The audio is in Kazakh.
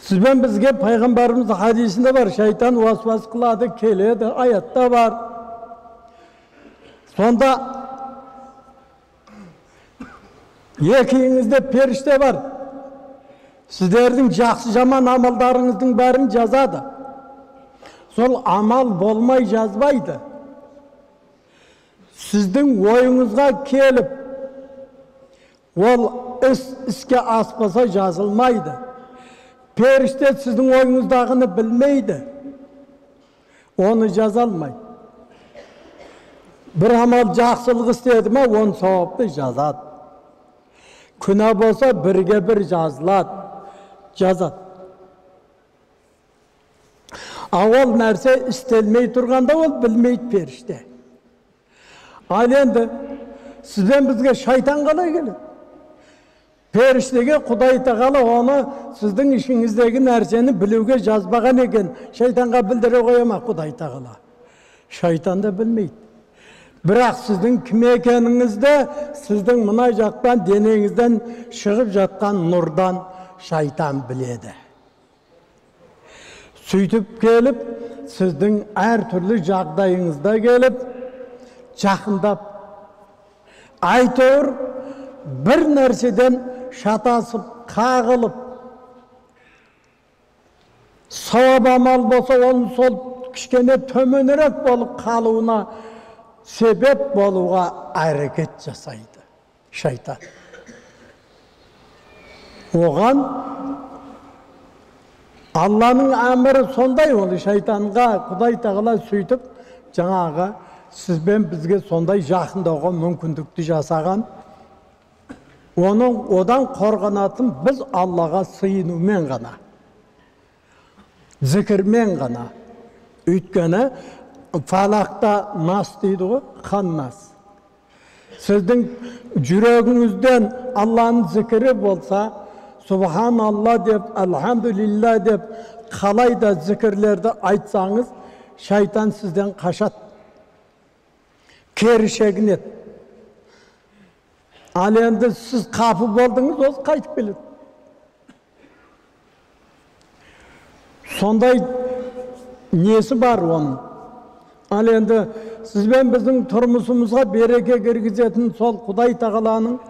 Сізбен бізге пайғамбарымыз хадисінде бар, шайтан уасуас қылады, келеді, аятта бар. Сонда екеуіңізде періште бар. Сіздердің жақсы жаман амалдарыңыздың бәрін жазады. Сол амал болмай жазбайды. Сіздің ойыңызға келіп, ол іс іске аспаса жазылмайды. Періште сіздің ойыңыздағыны білмейді. Оны жаза алмайды. Бір амал жақсылық істеді ме, оны сауапты жазады. Күнә болса бірге бір жазылады, жазады. А ол нәрсе істелмей тұрғанда ол білмейді періште. Ал енді сізбен бізге шайтан қалай келеді? Періштеге Құдай Тағала оны сіздің ішіңіздегі нәрсені білуге жазбаған екен. Шайтанға білдіре қоя ма Құдай Тағала? Шайтан да білмейді. Бірақ сіздің кім екеніңізді, сіздің мына жақтан денеңізден шығып жатқан нұрдан шайтан біледі. Сөйтіп келіп, сіздің әртүрлі жағдайыңызда келіп, жақындап, әйтеуір бір нәрседен шатасып, қағылып, сауап амал болса, оның сол кішкене төменірек болып қалуына себеп болуға әрекет жасайды шайтан. Оған Алланың әмірі сондай, ол шайтанға Құдай Тағала сөйтіп жаңағы сізбен бізге сондай жақындауға мүмкіндікті жасаған. Оның одан қорғанатын біз Аллаға сыйынумен ғана, зікірмен ғана. Өйткені фалақта нас дейді ғой, ханнас. Сіздің жүрегіңізден Алланың зікірі болса, Субханалла деп, Алхамдулилля деп қалай да зікірлерді айтсаңыз, шайтан сізден қашады, кері шегінеді. Ал енді сіз қапы болдыңыз, ол қайтып келеді. Сондай несі бар оның. Ал енді сізбен біздің тұрмысымызға береке кіргізетін сол Құдай Тағаланың